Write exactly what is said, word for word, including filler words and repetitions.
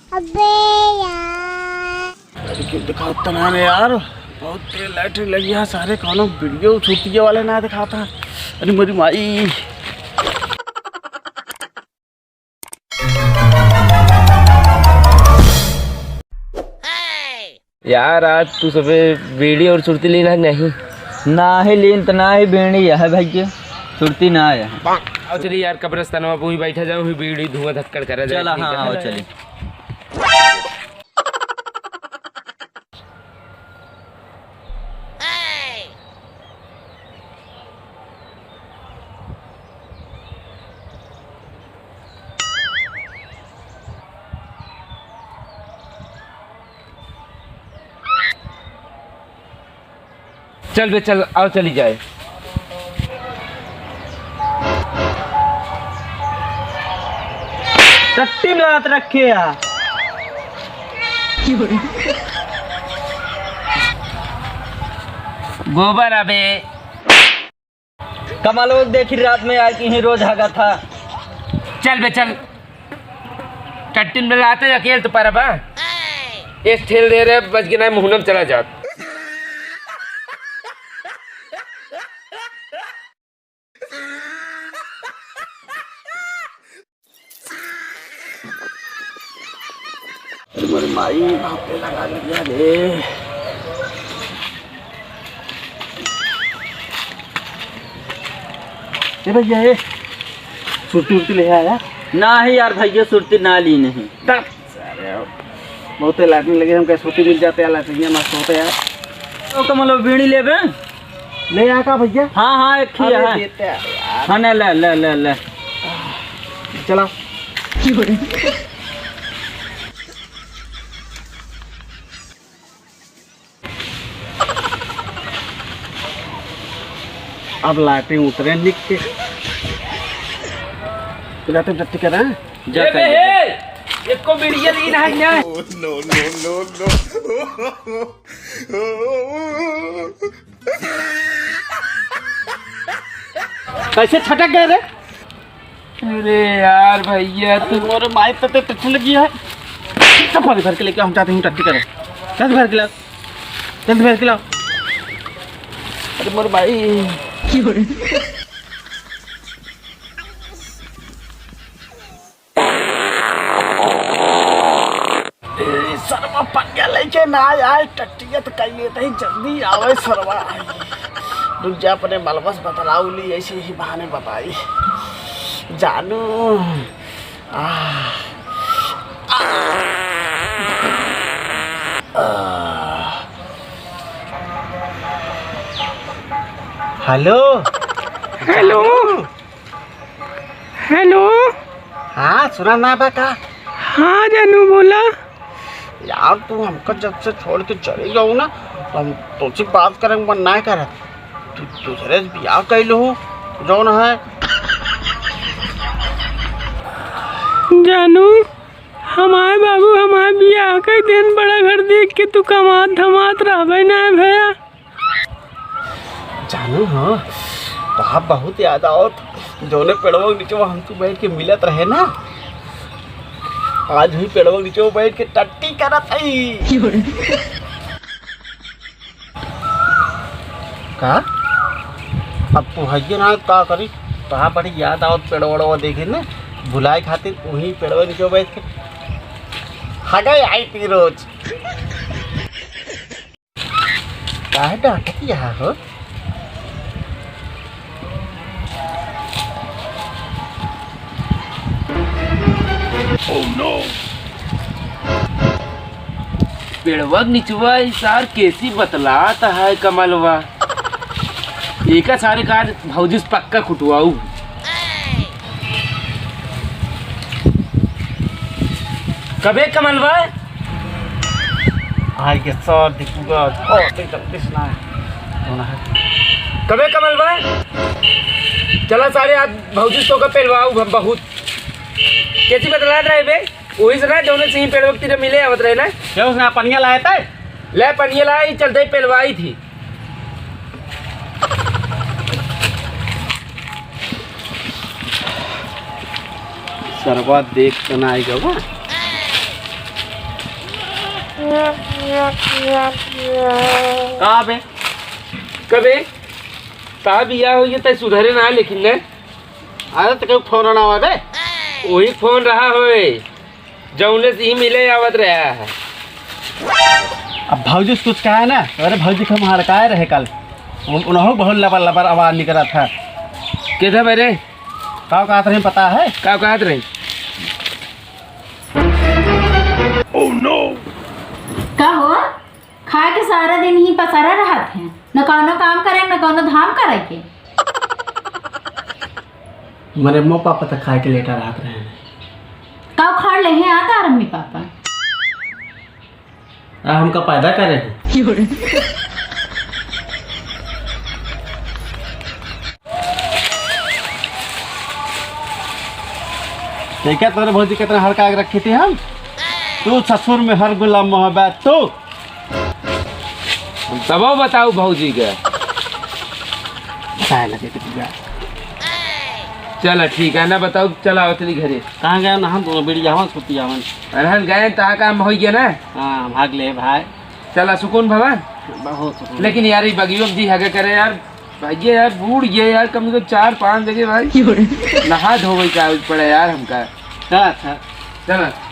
अबे यार। अरे क्यों दिखाता ना रे यार, बहुत तेज लाइट लगी है, सारे कौनो वीडियो छूटिए वाले ना दिखाता। अरे मेरी माई। यार, आज तू सबे बीड़ी और सुरती लीन है नहीं? ना ही लीन त ना ही बीड़ी है भाई, सुरती ना है। आओ चली यार, कब्रस्तानवा पे ही बैठा जाओ, ही बीड़ी धुआं धक्कड़ करा जाए, चला, हाँ, आओ चली। चल बे, चल, आओ, चली जाए। टट्टी में लात रखे है। गोबर अबे। कमलो देखी रात में आए कि ही रोज हगा था। चल बे, चल। टट्टिन में लाते अकेल तो परबा। एक ठेल दे रहे, बच के ना मुहनम चला जात। अरे मोरे माई, बाप रे, लगा लिया रे। ए भैया, ए, सुरती उरती ले आया? ना ही यार भैया, सुरती ना ली नहीं। तब सारे बहुते लाटने लगे, हम कहे सुरती मिल जाते यार, लाटनिया मस्त होते यार। तो कमलो बीड़ी लेबे? ले आ का भैया? हाँ, हाँ, एक ही अरे है। देते हैं यार। हाँ, ले, ले, ले, ले, ले। चला। अब लाटे उतरे निक के। पिलाते टट्टी करा। जा ए कर बे, ले। ए, एको बीड़िया लीन है ना? No, no, no, no। कैसे छटक गए रे? अरे यार भैया, तू मोरे माई तते टट्टी लगी है। चप्पल भर के लेके हम जाते हैं टट्टी करे। जल्दी भर के लाओ, जल्दी भर के लाओ। अरे मोरे माई। ए, सरवा पनिया लेके ना आए, टट्टिया तो कही लेते ही जल्दी आवे सरवा। रुक जा, अपने मलबस बतलाऊ ली, ऐसे ही बहाने बताई। जानू। आ, आ, आ। हेलो। हेलो। जानू। हेलो। हाँ, सुना ना बा का? हाँ जानू, बोला। यार, तू हमका जब से छोड़ के चली गऊ ना, हम तोसे बात करे के मन ना करत। तू दूसरे से बियाह कइले हो, जौन है। जानू, हमार बाबू हमार बियाह कइ देन, बड़ा घर देख के तू कमात धमात रहबे ना भैया। जानू, हाँ, तोहार बहुत याद आवत। जौने पेड़वा के नीचे हम तू बैठ के मिलत रहे ना, आज भी पेड़वा के नीचे बैठ के टट्टी करत हई। का? अब तू हइये ना, का करी? तोहार बड़ी याद आवत पेड़वा वेड़वा देखे ना, भुलाए खातिर वही पेड़वा के नीचे बैठ के हगाई आई थी रोज। काहे डांटत यहाँ हो? Oh no! पेड़वा के निचवा ई सार केसी बतलात है कमलवा। एका सारे का आज भौजी से पक्का कुटवाऊ। कबे कमलवा? आई के सर दिखूगा, बहुत ही जल्दी सुना है। कौन है? कबे कमलवा? चला सारे आज भौजी से तोका पेलवाऊ हम बहुत। केसी बतलात रहे बे? वही से ना, जौने से ही पेलवा के तीरे मिले आवत रहे ना। क्या उसने पनिया लाया था? ले पनिया ला, ई चलते ही पेलवाई थी। सरवा देख तो ना आई गवा। का बे? कबे? का बिया होई तै सुधरे ना, लेकिन ने। अरे तो क्यों फोन ना आवे बे? वही फोन रहा होए, जौने से ही मिले आवत रहा है। अब भौजी से कुछ कहा ना, अरे भौजी के हम हड़काए रहे कल, उन-, उनहु बहुत लबर लबर आवाज निकला था। के था बरे? का कहत रहे पता है? का कहत रहे? का हो? खाए के सारा दिन ही पसारा रहत है, न कौनो काम करे, न कौनो धाम करे के। मरे मो पापा तक खाए के लेटा रहत रहे हैं। का उखाड़ ले हैं आता अम्मी पापा? आ, हमका पैदा करे हैं। देखा तोरे भौजी कितना हड़का के रखी थी हम। तू ससुर में हर गुलाम मोहब्बत तू। हम तबो बताऊ भौजी के। बताए लगे कि तू जा। चला ठीक है ना, बताऊ, चला उतनी घरे। कहाँ गए ना हम दोनों, बीड़ी जावन, सुती जावन। अरहन गए, तहा काम होई गया ना। हाँ, भाग ले भाई। चला सुकून भवा। बहुत सुकून। लेकिन यार, ये बगियो जी हगे करे यार, भाई ये यार, बूढ़ ये यार, कम से कम चार पाँच जगह भाई। क्यों रे? नहा धोवे का पड़े यार हमका। चला, अच्छा। चला।